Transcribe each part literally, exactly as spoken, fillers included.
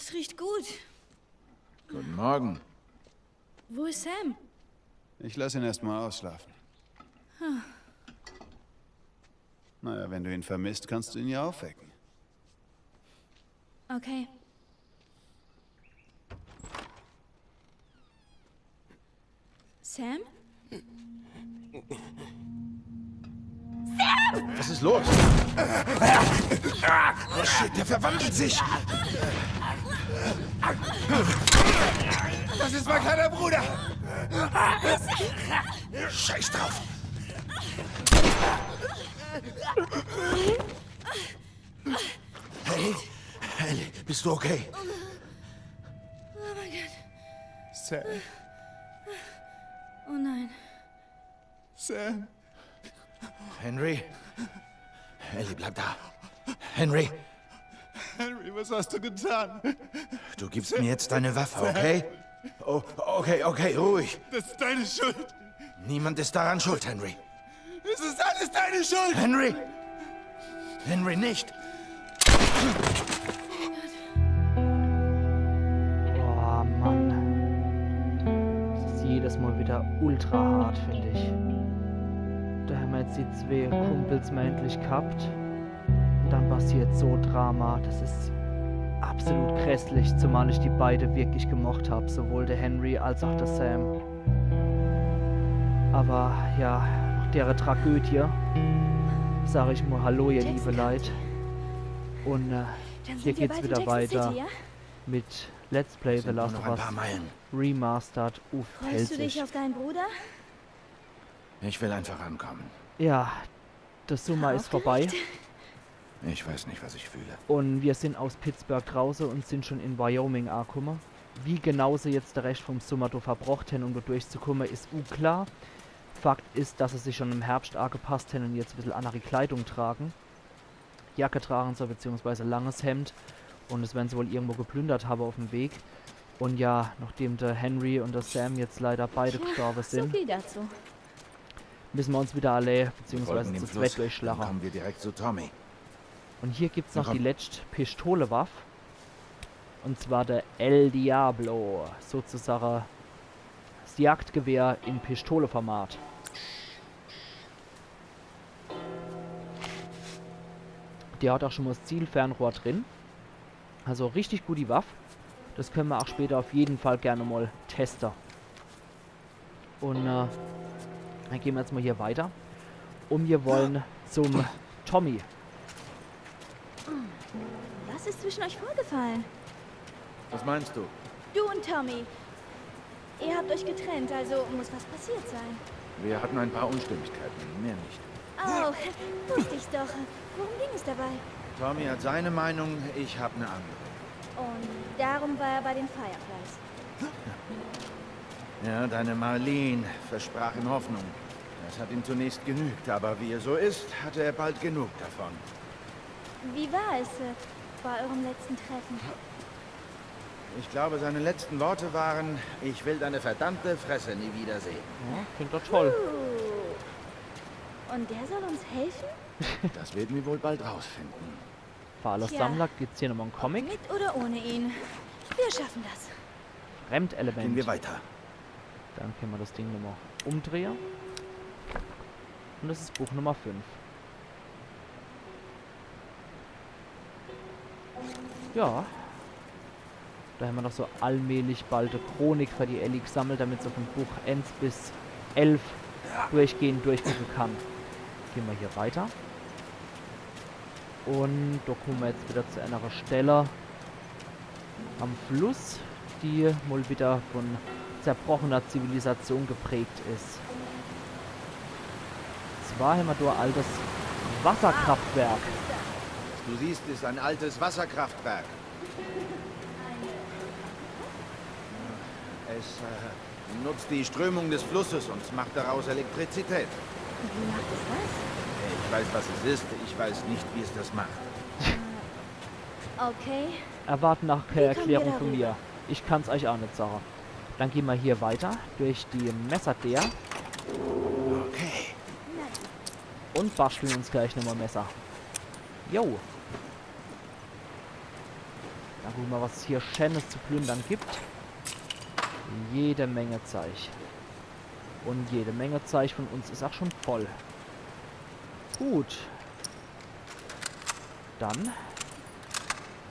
Es riecht gut. Guten Morgen. Wo ist Sam? Ich lass ihn erst mal ausschlafen. Naja, wenn du ihn vermisst, kannst du ihn ja aufwecken. Okay. Sam? Was ist los? Oh shit, der verwandelt sich! Das ist mein kleiner Bruder! Scheiß drauf! Hey, Ellie, bist du okay? Oh mein Gott. Sam. Oh nein. Sam. Henry? Ellie, bleib da. Henry? Henry, was hast du getan? Du gibst mir jetzt deine Waffe, okay? Oh, okay, okay, ruhig. Das ist deine Schuld. Niemand ist daran schuld, Henry. Es ist alles deine Schuld. Henry! Henry, nicht! Boah, Mann. Das ist jedes Mal wieder ultra hart, finde ich. Da haben wir jetzt die zwei Kumpels mal endlich gehabt. Und dann passiert so Drama. Das ist absolut grässlich, zumal ich die beide wirklich gemocht hab, sowohl der Henry als auch der Sam. Aber ja, nach der Tragödie sag ich mal Hallo, ihr liebe Leute. Und äh, hier geht's wieder weiter mit Let's Play The Last of Us Remastered auf Pälzisch. Freust du dich auf deinen Bruder? Ich will einfach ankommen. Ja, der Summer is vorbei. Ich weiß nicht, was ich fühle. Und wir sind aus Pittsburgh drauße und sind schon in Wyoming angekommen. Wie genau sie jetzt der Rest vom Summer do verbrocht haben, um da durchzukommen, is unklar. Fakt is, dass sie sich schon im Herbst angepasst haben und jetzt e bissel annere Kleidung tragen. Jacke tragen sie, beziehungsweise langes Hemd. Und es werden sie wohl irgendwo geplündert haben auf dem Weg. Und ja, nachdem der Henry und der Sam jetzt leider beide gestorben sind, müssen wir uns wieder alle, beziehungsweise zu zweit durchschlagen. Dann kommen wir direkt zu Tommy. Und hier gibt's noch die letzte Pistolewaff. Und zwar der El Diablo, sozusagen das Jagdgewehr in Pistoleformat. Der hat auch schon mal das Zielfernrohr drin. Also richtig gut die Waff. Das können wir auch später auf jeden Fall gerne mal testen. Und äh, dann gehen wir jetzt mal hier weiter. Und wir wollen zum Tommy. Was ist zwischen euch vorgefallen? Was meinst du? Du und Tommy. Ihr habt euch getrennt, also muss was passiert sein. Wir hatten ein paar Unstimmigkeiten, mehr nicht. Oh, wusste ich doch. Worum ging es dabei? Tommy hat seine Meinung, ich habe eine andere. Und darum war er bei den Fireflies. Ja, deine Marlene versprach ihm Hoffnung. Das hat ihm zunächst genügt, aber wie es so ist, hatte er bald genug davon. Wie war es äh, bei eurem letzten Treffen? Ich glaube, seine letzten Worte waren: „Ich will deine verdammte Fresse nie wiedersehen.“ Ja, klingt doch toll. Uh. Und der soll uns helfen? Das werden wir wohl bald rausfinden. Fahler Sammler, gibt's hier nochmal einen Comic? Mit oder ohne ihn. Wir schaffen das. Fremdelement. Gehen wir weiter. Dann können wir das Ding nochmal umdrehen. Und das ist Buch Nummer fünf. Ja. Da haben wir noch so allmählich bald eine Chronik für die Ellie gesammelt, damit sie von Buch eins bis elf durchgehend durchgucken kann. Gehen wir hier weiter. Und da kommen wir jetzt wieder zu einer Stelle am Fluss, die mal wieder von zerbrochener Zivilisation geprägt ist. Zwar haben wir da ein altes Wasserkraftwerk. Was du siehst, ist ein altes Wasserkraftwerk. Es äh, nutzt die Strömung des Flusses und macht daraus Elektrizität. Wie macht es das? Ich weiß, was es ist, ich weiß nicht, wie es das macht. Okay. Erwarten nach keine Erklärung von mir. Ich kann's euch auch nicht sagen. Dann gehen wir hier weiter durch die Messerdeer. Okay. Und basteln uns gleich nochmal Messer. Jo. Dann gucke mer, was es hier Scheenes zu plündere gibt. Jede Menge Zeich. Un jede Menge Zeich vun uns is ach schun voll. Gut. Dann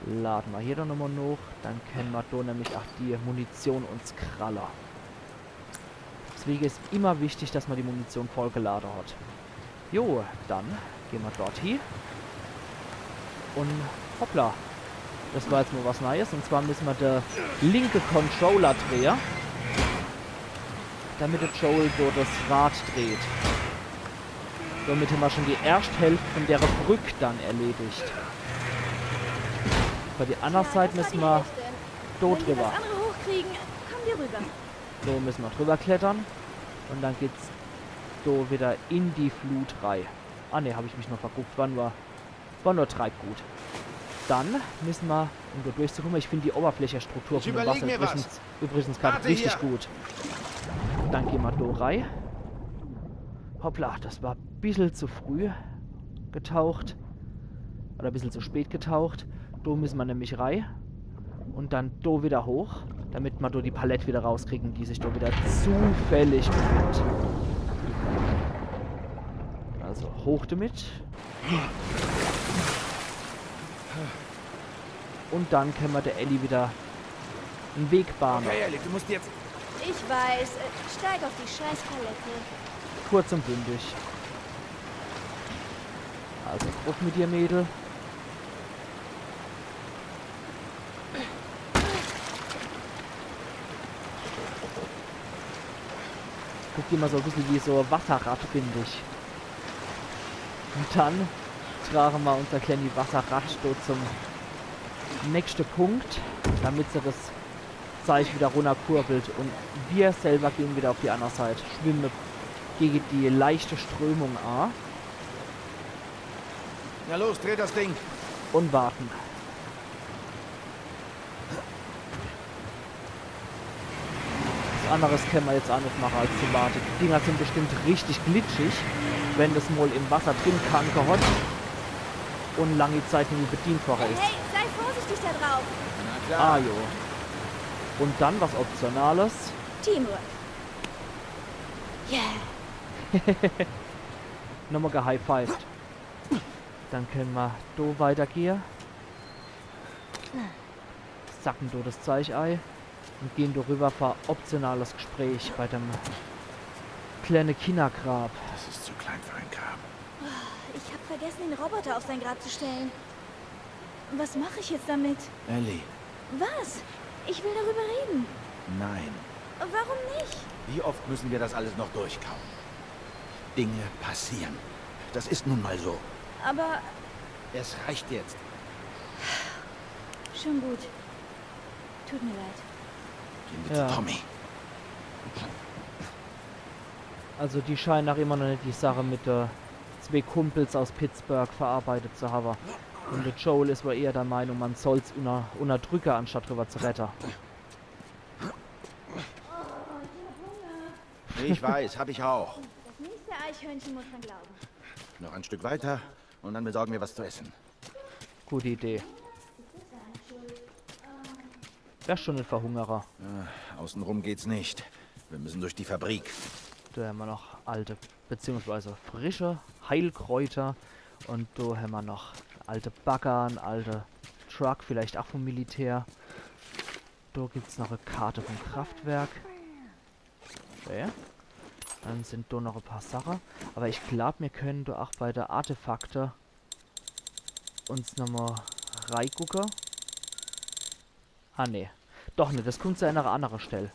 lade mer hier dann nochmol nooch. Dann kenne mer do nämlich ach die Munition uns kralle. Deswege is immer wichtig, dass mer die Munition vollgelade hat. Jo, dann gehn mer dort hie. Un hoppla. Des war jetzt mol was Neies. Un zwar misse mer de linke Controller drehe, damit de Joel do des Rad dreht. Somit hämmer schun die erscht Hälft vun dere Brück dann erledigt. Uff die anner Seit misse mer do driwwer. Wenn wir das andere hochkriegen, kommen wir rüber. So, misse mer driwwer klettere. Un dann geht's do widder in die Flut rei. Ah ne, hab ich mich noch verguckt. War nur, war nur Treibgut. Dann misse mer, um do durchzukumme, ich find die Oberflächestruktur vun dem Wasser übrigens, übrigens grad richtig gut. Dann gehn mer do rei. Hoppla, des war bissel zu früh getaucht. Oder bissel zu spät getaucht. Do misse mer nämlich rei. Un dann do widder hoch, damit mer do die Palett widder rauskriegen, die sich do widder zufällig befindt. Also hoch damit. Un dann kenne mer de Ellie widder en Weg bahne. Okay, Ellie, du musst jetzt. Ich weiß. Äh, steig auf die Scheißpalette. Kurz un bündig. Also, druff mit dir, Mädel. Guckt immer so e bissel wie so e Wasserrad, find ich. Un dann trage mer unser kleeni Wasserrad do zum nächschte Punkt, damit se des Zeich widder runnerkurbelt un mir selwer gehn widder uff die anner Seit, schwimme gege die leichte Strömung a. Na los, dreh das Ding. Un warte. Was anneres kenne mer jetzt a net mache als zu warte. Die Dinger sin bestimmt richtig glitschig, wenn des mol im Wasser drin ghange hat un langi Zeit nimmi bedient worre is. Hey, sei vorsichtig da drauf. Na klar. Ah, jo. Un dann was Optionales. Teamwork. Yeah. Nochmol gehighfived. Dann kenne mer do weitergehe. Sacke do des Zeich ei un gehn do riwwer fer optionales Gespräch bei dem kleene Kinnergrab. Das ist zu klein für ein Grab. Ich hab vergessen, den Roboter auf sein Grab zu stellen. Was mache ich jetzt damit? Ellie. Was? Ich will darüber reden. Nein. Warum nicht? Wie oft müssen wir das alles noch durchkauen? Dinge passieren. Das ist nun mal so. Aber es reicht jetzt. Schon gut. Tut mir leid. Gehen wir zu Tommy. Also die scheine ach immer noch net die Sache mit de zwee Kumpels aus Pittsburgh verarbeitet zu hawwe. Un de Joel is wohl eher der Meinung, mer soll's unner, unnerdrücke, anstatt driwwer zu redde. Ich weiß, hab ich auch. Das nächste Eichhörnchen muss man glauben. Noch ein Stück weiter und dann besorgen wir was zu essen. Gute Idee. Wer schun net verhungere. Äh, außenrum geht's nicht. Wir müssen durch die Fabrik. Do hämmer noch alte, beziehungsweise frische Heilkräuter. Un do hämmer noch alte Bagger, en alte Truck, vielleicht ach vum Militär. Do gibt's noch e Karte vum Kraftwerk. Okay. Dann sin do noch e paar Sache. Awwer ich glaab, mir kenne do ach bei de Artefakte uns nochmol reigucke. Ah, nee. Doch net, des kummt zu ener annere Stell.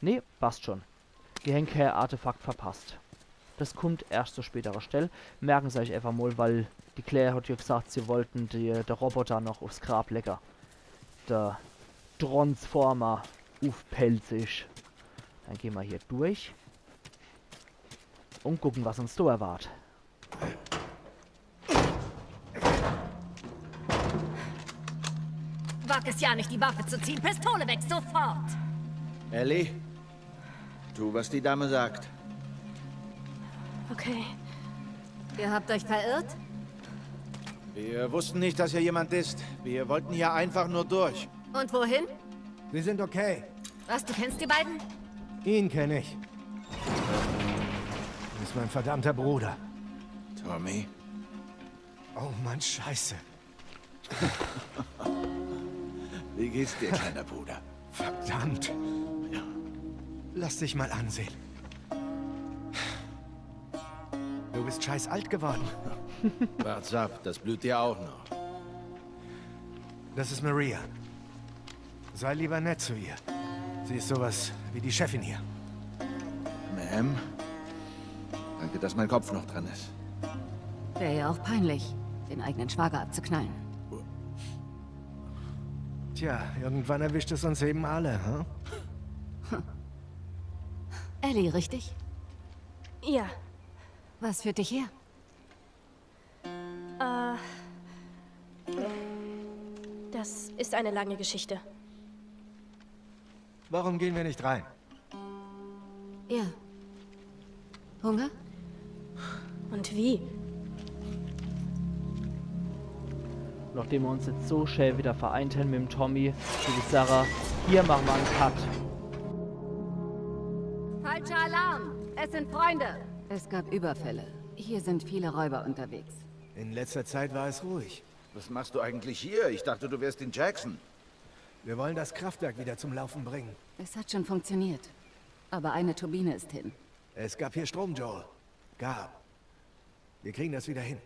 Nee, passt schun. Mir hän kä Artefakt verpasst. Des kummt erscht zu späterer Stell. Merke se eich äfach mol, weil die Claire hat jo gsacht, se wollten die, de Roboter noch uffs Grab lege. De Transformer uff Pälzisch. Dann gehn mer hier durch. Un gucke, was uns do erwart. Wag es ja nicht, die Waffe zu ziehen. Pistole weg, sofort! Ellie, tu, was die Dame sagt. Okay. Ihr habt euch verirrt? Wir wussten nicht, dass hier jemand ist. Wir wollten hier einfach nur durch. Und wohin? Sie sind okay. Was, du kennst die beiden? Ihn kenne ich. Das ist mein verdammter Bruder. Tommy? Oh Mann, Scheiße. Wie geht's dir, kleiner Bruder? Verdammt. Lass dich mal ansehen. Du bist scheiß alt geworden. Wart's ab, das blüht dir auch noch. Das ist Maria. Sei lieber nett zu ihr. Sie ist sowas wie die Chefin hier. Ma'am? Danke, dass mein Kopf noch dran ist. Wäre ja auch peinlich, den eigenen Schwager abzuknallen. Tja, irgendwann erwischt es uns eben alle, hm? Ellie, richtig? Ja, Was führt dich her? das ist eine lange Geschichte. Warum gehen wir nicht rein? Ja. Hunger? Und wie? Nachdem wir uns jetzt so schön wieder vereint haben mit dem Tommy, würde ich sagen, hier machen wir einen Cut. Falscher Alarm! Es sind Freunde! Es gab Überfälle. Hier sind viele Räuber unterwegs. In letzter Zeit war es ruhig. Was machst du eigentlich hier? Ich dachte, du wärst in Jackson. Wir wollen das Kraftwerk wieder zum Laufen bringen. Es hat schon funktioniert. Aber eine Turbine ist hin. Es gab hier Strom, Joel. Gab. Wir kriegen das wieder hin.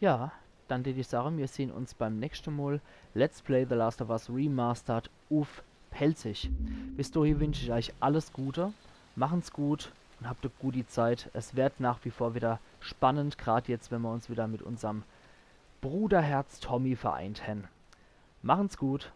Ja, dann tät ich sagen, wir sehen uns beim nächsten Mal. Let's Play The Last of Us Remastered uff Pälzisch. Bis dahin wünsche ich euch alles Gute, machen's gut und habt eine gute Zeit. Es wird nach wie vor wieder spannend, grad jetzt, wenn wir uns wieder mit unserem Bruderherz Tommy vereint haben. Machen's gut.